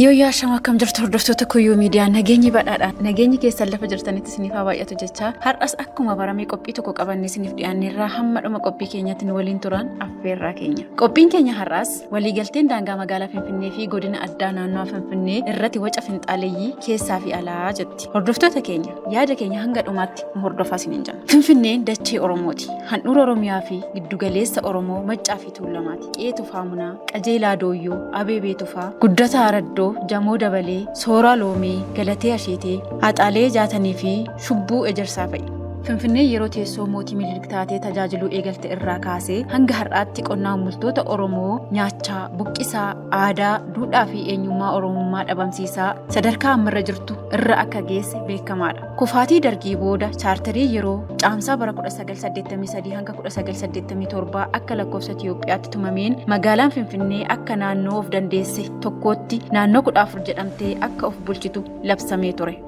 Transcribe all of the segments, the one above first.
Yooyyaa shama akkam jirtu hordoftoota Kuyyuu Miidiyaa? Nageenyi badhaadha. Nageenyi keessan lafa jirtanitti isiniif haa baay'atu jechaa, har'as akkuma barame qophii tokko qabannee isiniif dhiyaanneerraa. Hamma dhuma qophii keenyatti nu waliin turan affeerraa keenya. Qophiin keenya har'aas waliigalteen daangaa magaalaa Finfinnee fi godina addaa naannoo Finfinnee irratti waca finxaaleeyyii keessaa fi alaa jetti. Hordoftoota keenya, yaada keenya hanga dhumaatti nu hordofaa isiniin jenna. Finfinneen dachee Oromooti. Handhuura Oromiyaa fi giddugaleessa Oromoo Maccaa fi Tuulamaati. Qe'ee Tufaa Munaa, Qajeelaa Dooyyoo, Abeebee Tufaa, Guddataa Araddoo, Jamoo Dabalee, Sooraa Loomee, Galatee Asheetee, Haxaalee Jaatanii fi Shubbuu Ejersaa fa'i. Finfinnee yeroo teessoo mootii Minilik taatee tajaajiluu eegalte irraa kaasee hanga har'aatti qonnaan bultoota Oromoo nyaachaa, buqqisaa, aadaa, duudhaa fi eenyummaa Oromummaa dhabamsiisaa sadarkaa ammarra jirtu irra akka geesse beekamaadha. Kufaatii Dargii booda chaartarii yeroo Caamsaa bara 1983 hanga 1987 akka lakkoofsa Itiyoophiyaatti tumameen magaalaan Finfinnee akka naannoo of dandeesse tokkootti naannoo 14 jedhamtee akka of bulchitu labsamee ture.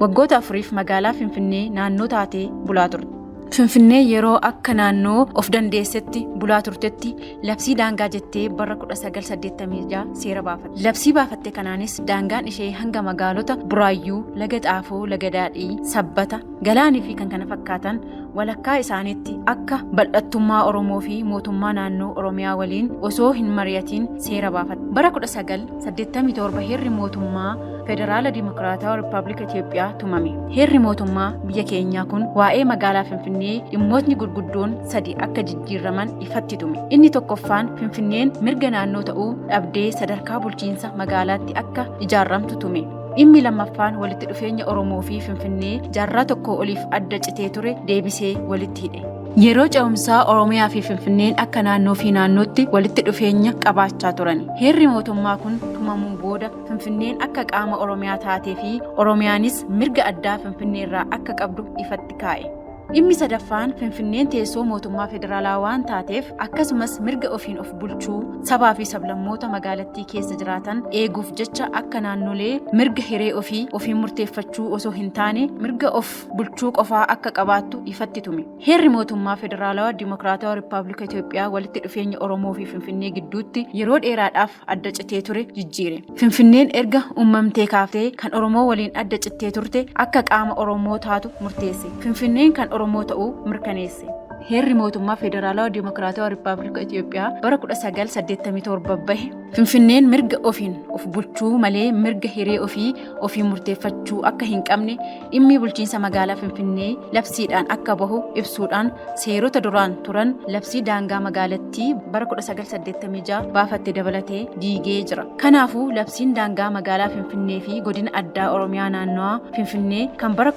Waggoota afuriif magaalaa Finfinnee naannoo taatee bulaa turte. Finfinnee yeroo akka naannoo of dandeessetti bulaa turtetti labsii daangaa jettee bara 1986 seera baafatte. Labsii baafatte kanaanis daangaan ishee hanga magaalota Buraayyuu, Laga Xaafoo, Laga Daadhii, Sabbata, Galaanii fi kan kana fakkaatan walakkaa isaaniitti akka bal'attummaa Oromoo fi mootummaa naannoo Oromiyaa waliin osoo hin mari'atiin seera baafatte. Bara 1987 heerri mootummaa Federaala Dimokiraatawaa Rippaabilika Itiyoophiyaa tumame. Heerri mootummaa biyya keenyaa kun waa'ee magaalaa Finfinnee dhimmootni gurguddoon sadi akka jijjiirraman ifatti tume. Inni tokkoffaan Finfinneen mirga naannoo ta'uu dhabdee sadarkaa bulchiinsa magaalaatti akka ijaarramtu tume. Dhimmi lammaffaan walitti dhufeenya Oromoo fi Finfinnee jaarraa tokko oliif adda citee ture deebisee walitti hidhe. Yeroo ce'umsaa Oromiyaa fi Finfinneen akka naannoo fi naannootti walitti dhufeenya qabaachaa turan. Heerri mootummaa kun tumamuu booda Finfinneen akka qaama Oromiyaa taatee fi Oromiyaanis mirga addaa Finfinnee irraa akka qabdu ifatti kaa'e. Dhimmi sadaffaan Finfinneen teessoo mootummaa federaalaa waan taateef, akkasumas mirga ofiin of bulchuu sabaa fi sablammoota magaalattii keessa jiraatan eeguuf jecha akka naannolee mirga hiree ofii ofiin murteeffachuu osoo hin taane mirga of bulchuu qofaa akka qabaattu ifatti tume. Heerri mootummaa Federaalawaa Dimokiraatawaa Rippaabilika Itoophiyaa walitti dhufeenya Oromoo fi Finfinnee gidduutti yeroo dheeraadhaaf adda citee ture jijjiire. Finfinneen erga uumamtee kaaftee kan Oromoo waliin adda cittee turte akka qaama Oromoo taatu murteesse. Finfinneen kan Oromoo ta'uu mirkaneesse. Heerri mootummaa Federaalawaa Dimokiraatawaa Rippaabilika Itoophiyaa bara 1987 bahe Finfinneen mirga ofiin of bulchuu malee mirga hiree ofii ofiin murteeffachuu akka hin qabne, dhimmi bulchiinsa magaalaa Finfinnee labsiidhaan akka bahu ibsuudhaan seerota duraan turan labsii daangaa magaalattii bara 1986 baafatte dabalatee diigee jira. Kanaafuu labsiin daangaa magaalaa Finfinnee fi godina addaa Oromiyaa naannawaa Finfinnee kan bara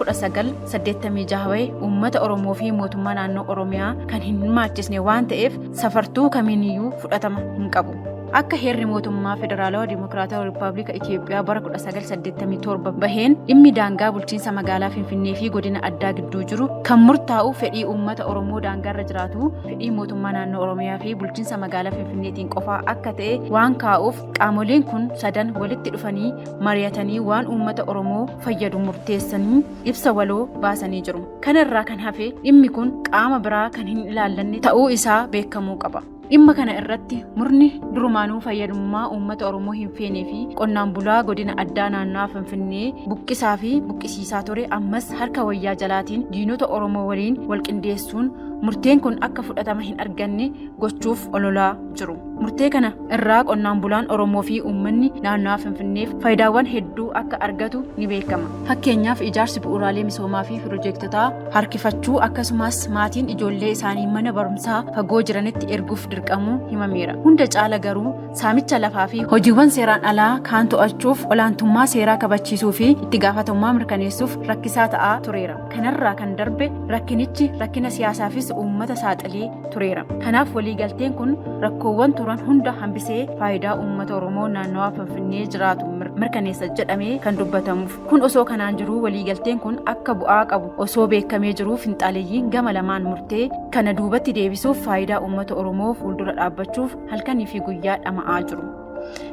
1986 bahe uummata Oromoo fi mootummaa naannoo Oromiyaa kan hin hirmaachisne waan ta'eef safartuu kamiiniyyuu fudhatama hin qabu. Akka heerri mootummaa Federaalawaa Dimokiraatawaa Rippaabilika Itiyoophiyaa bara 1987 baheen dhimmi daangaa bulchiinsa magaalaa Finfinnee fi godina addaa gidduu jiru kan murtaa'u fedhii uummata Oromoo daangaarra jiraatu, fedhii mootummaa naannoo Oromiyaa fi bulchiinsa magaalaa Finfinneetiin qofaa akka ta'e waan kaa'uuf, qaamoleen kun sadan walitti dhufanii mari'atanii waan uummata Oromoo fayyadu murteessanii ibsa waloo baasanii jiru. Kana irraa kan hafe dhimmi kun qaama biraa kan hin ilaallanne ta'uu isaa beekamuu qaba. Dhimma kana irratti murni durumaanuu fayyadummaa uummata Oromoo hin feenee fi qonnaan bulaa godina addaa naannawaa Finfinnee buqqisaa fi buqqisiisaa ture ammas harka wayyaa jalaatiin diinota Oromoo waliin walqindeessuun murteen kun akka fudhatama hin arganne gochuuf ololaa jiru. Murtee kana irraa qonnaan bulaan Oromoo fi uummanni naannawaa Finfinneef faayidaawwan hedduu akka argatu ni beekama. Fakkeenyaaf, ijaarsi bu'uuraalee misoomaa fi pirojektotaa harkifachuu, akkasumas maatiin ijoollee isaanii mana barumsaa fagoo jiranitti erguuf dirqamuu himameera. Hunda caala garuu saamicha lafaa fi hojiiwwan seeraan alaa kaan to'achuuf, olaantummaa seeraa kabachiisuu fi itti gaafatamummaa mirkaneessuuf rakkisaa ta'aa tureera. Kanarraa kan darbe rakkinichi rakkina siyaasaafis uummata saaxilee tureera. Kanaaf waliigalteen kun rakkoowwan turan hunda hambisee faayidaa uummata Oromoo naannawaa Finfinnee jiraatu mirkaneessa jedhamee kan dubbatamuuf. Kun osoo kanaan jiruu, waliigalteen kun akka bu'aa qabu osoo beekamee jiruu, finxaaleyyiin gama lamaan murtee kana duubatti deebisuuf faayidaa uummata Oromoo fuuldura dhaabbachuuf halkanii fi guyyaa dhama'aa jiru.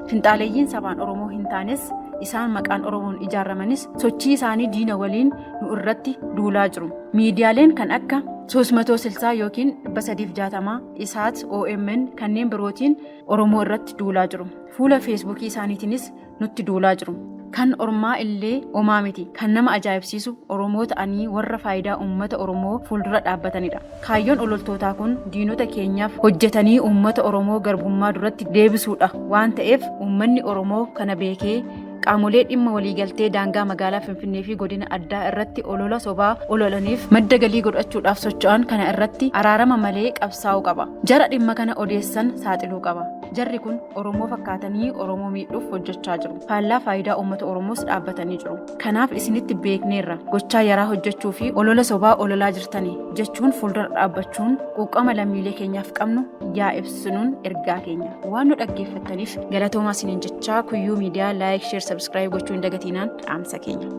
Finxaaleyyiin sabaan Oromoo hin taanes, isaan maqaan Oromoon ijaaramanis sochii isaanii diina waliin nu irratti duulaa jiru. Miidiyaaleen kan akka 360 yookiin 360, Isaat, OMN kanneen birootiin Oromoo irratti duulaa jiru. Fuula Feesbuukii isaaniitiinis nutti duulaa jiru. Kan ormaa illee omaa miti. Kan nama ajaa'ibsiisu Oromoo ta'anii warra faayidaa uummata Oromoo fuuldura dhaabbatanidha. Kaayyoon ololtootaa kun diinota keenyaaf hojjetanii uummata Oromoo garbummaa duratti deebisuudha waan ta'eef uummanni Oromoo kana beekee qaamolee dhimma waliigaltee daangaa magaalaa Finfinnee fi godina addaa irratti olola sobaa ololaniif madda galii godhachuudhaaf socho'an kana irratti araarama malee qabsaa'uu qaba. Jara dhimma kana odeessan saaxiluu qaba. Jarri kun Oromoo fakkaatanii Oromoo miidhuuf hojjechaa jiru. Faallaa faayidaa uummata Oromoos dhaabbatanii jiru. Kanaaf isinitti beekneerra gochaa yaraa hojjechuu fi olola sobaa ololaa jirtanii jechuun fuuldura dhaabbachuun quuqama lammiilee keenyaaf qabnu yaa ibsinuun ergaa keenya. Waan nu dhaggeeffattaniif galatoomaa isiniin jechaa Kuyyuu Miidiyaa like, share, subscribe gochuu hin dagatiinaan dhaamsa keenya.